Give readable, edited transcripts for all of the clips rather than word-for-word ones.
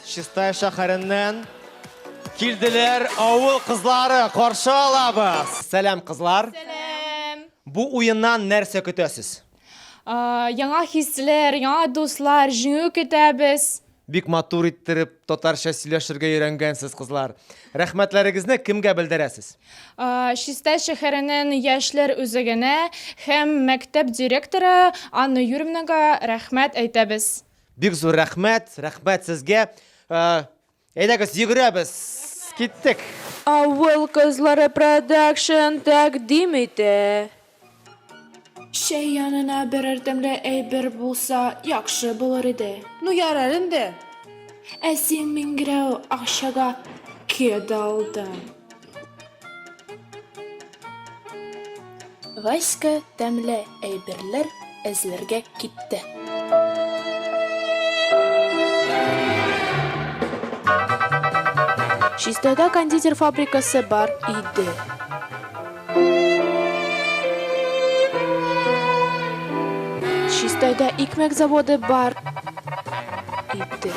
Чистай шәһәреннән килделәр авыл кызлары, каршы алабыз. Сәлам, кызлар. Сәлам. Бу уеннан нәрсә көтәсез? Яңа хисләр, яңа дуслар, җиңү көтәбез. Бик матур иттереп татарча сөйләшергә өйрәнгәнсез, кызлар. Рәхмәтләрегезне кемгә белдерәсез? Чистай шәһәренең яшьләр үзәгенә һәм мәктәп директоры Анна Юрьевнага рәхмәт әйтәбез. Бик зур рәхмәт, рәхмәт сезгә. Әйдәгез, йөгерәбез. Киттек. Авыл кызлары продакшн тәкъдим итә. Чәй янына берәр тәмле әйбер булса, яхшы булыр иде. Ну ярар инде. Ә син миңгерәү акчага кеда алдың. Васька тәмле әйберләр эзләргә китте. Чистайда кондитер фабрикасы бар иде. Чистайда икмәк заводы бар иде.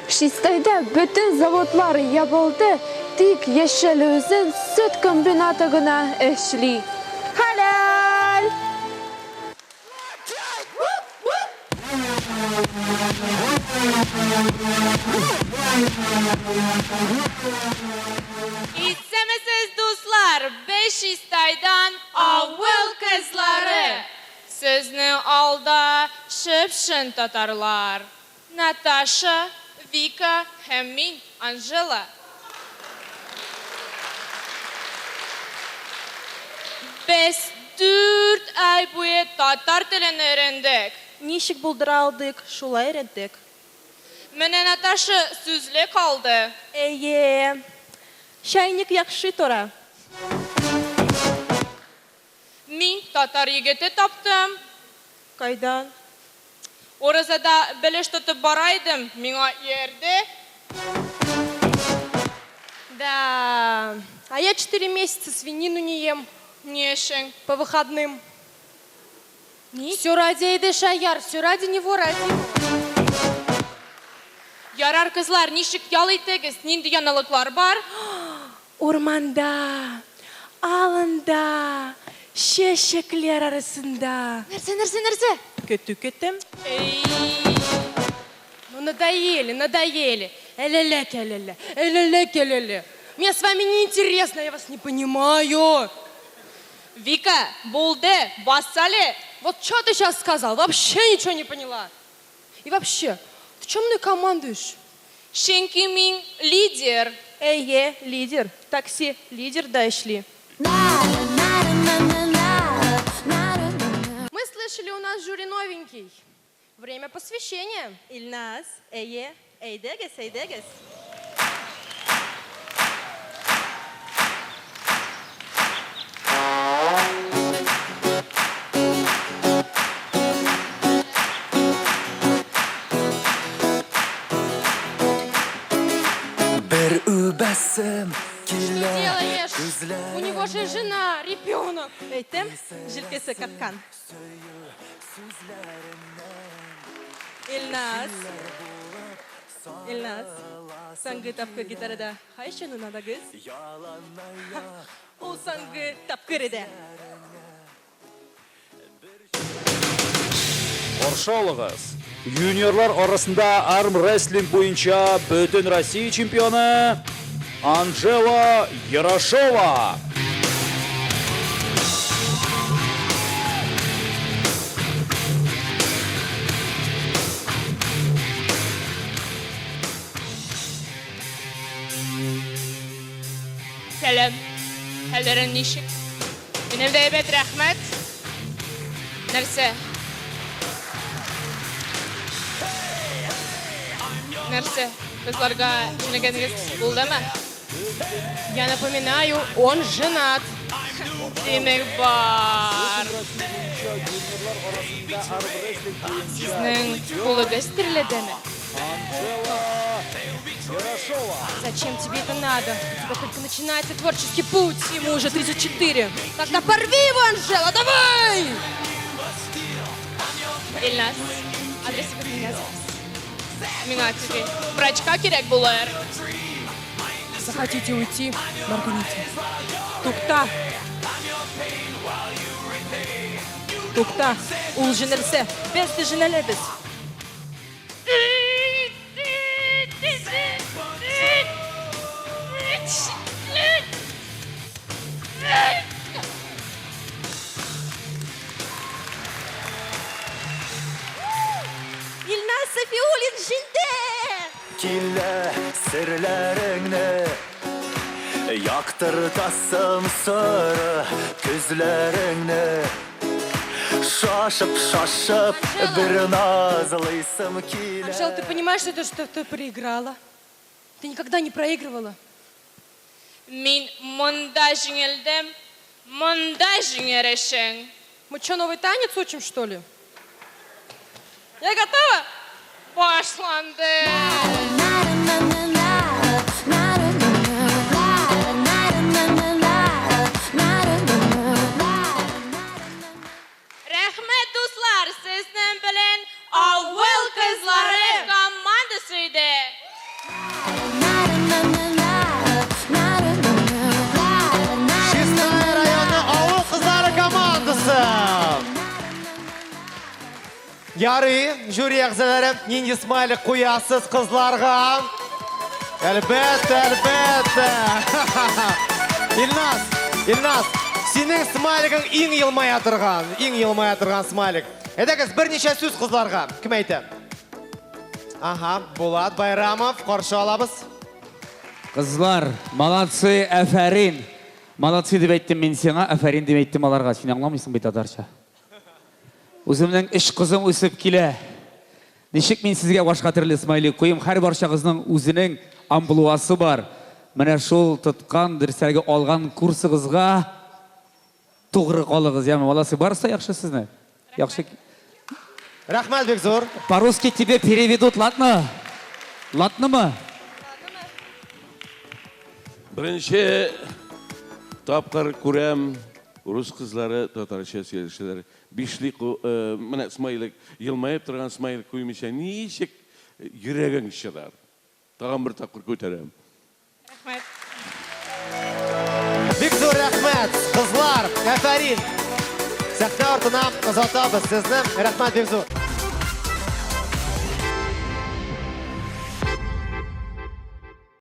Чистайда бөтен заводлар ябылды, тик Яшел Үзән сөт комбинаты гына эшли. Хәләл! Исәнмесез, дуслар! Без Чистайдан авыл кызлары! Сезнең алда чып-чын татарлар, Наташа, Вика һәм мин, Анжела. Без дүрт ай буе татар телен өйрәндек. Ничек булдыра алдык, шулай өйрәндек. Менә Наташа сүзле калды. Әйе. Чайник яхшы тора. Мин татар егете таптым. Кайдан? Уразада белеш тотып бара идем, миңа иярде. Да, а я четыре месяца свинину не ем. Ни өчен? По выходным. Ни? Все ради Эйде Шаяр, все ради него, ради Ярар, кызлар, ничек ял итегез? Нинди яңалыклар бар? Урманда, аланда, чәчәкләр арасында. Нәрсә, нәрсә, нәрсә? Көтү көтәм. Эй. Ну надоели, надоели. Әләлә кәләлә, әләлә кәләлә. Мне с вами не интересно, я вас не понимаю. Вика, булды, бас әле. Вот что ты сейчас сказал? Вообще ничего не поняла. И вообще, ты чем мной командуешь? Чөнки мин лидер. Әйе, лидер. Такси лидер да эшли. Мы слышали, у нас жюри новенький. Время посвящения. Илназ, әйе, әйдәгез, әйдәгез. Бер үбәсем Что килә делаешь? күзләреңне У него же жена, ребенок. Әйтәм, җилкәсе каткан. Илназ. Илназ. Соңгы тапкыр гитарада кайчан уйнадыгыз? Ул соңгы тапкыр иде. Каршы алыгыз. Юниорлар арасында армрестлинг буенча бөтен Россия чемпионы Анжела Ярошова. Сәлам. Хәлләрең ничек? Минем дә әйбәт, рәхмәт. Нәрсә? Нәрсә? Кызларга җенегәнегез булдымы? Я напоминаю, он женат. Димәк, бар. Сезнең кулыгыз терләдеме? Ерашова. Зачем тебе это надо? У тебя только начинается творческий путь. Ему уже 34. Тогда порви его, Анжела, давай! Илназ, адресыгызны языгыз. Миңа теге врачка кирәк булыр. Захотите уйти, моргните. Тукта. Тукта, ул җенелсә, без дә җенеләбез. Илназ Сафиуллин җиңде! Килә серләреңне Яктыртасым соры күзләреңне Шашып-шашып бер назлыйсым килә Анжела, ты понимаешь, что это что ты проиграла? Ты никогда не проигрывала. Мин монда җиңелдем, монда җиңәр өчен. Мы что, новый танец учим, что ли? Я готова? Башланды. Рәхмәт, дуслар, сезнең белән Авыл кызлары командасы иде. Чистай районы авыл кызлары командасы. Ярый, жюри әгъзалары, нинди смайлик куясыз кызларга? Әлбәттә, әлбәттә. Илназ, Илназ, синең смайлигың иң елмая торган, иң елмая торган смайлик. Әйдәгез, берничә сүз кызларга. Кем әйтә? Ага, Булат Байрамов, каршы алабыз. Кызлар, молодцы, афәрин. Молодцы дип әйттем мин сиңа, афәрин дип әйттем аларга. Син аңламыйсың бит татарча. Үземнең өч кызым үсеп килә. Ничек мин сезгә башка төрле смайлик куйым? Һәр барчагызның үзенең амплуасы бар. Менә шул тоткан, дөресрәге алган курсыгызга тугры калыгыз, яме. Молодцы, барысы да яхшы сезне. Яхшы. Рәхмәт бик зур. По-русски тебе переведут, ладно? Ладномы? Беренче тапкыр күрәм, рус кызлары татарча сөйләшәләр. Бишле менә смайлик, елмаеп торган смайлик куймыйча ничек йөрәгең чыдар? Тагын бер тапкыр күтәрәм. Рәхмәт. Бик зур рәхмәт, кызлар, афәрин. Сәхнә артына озатабыз сезне. Рәхмәт бик зур.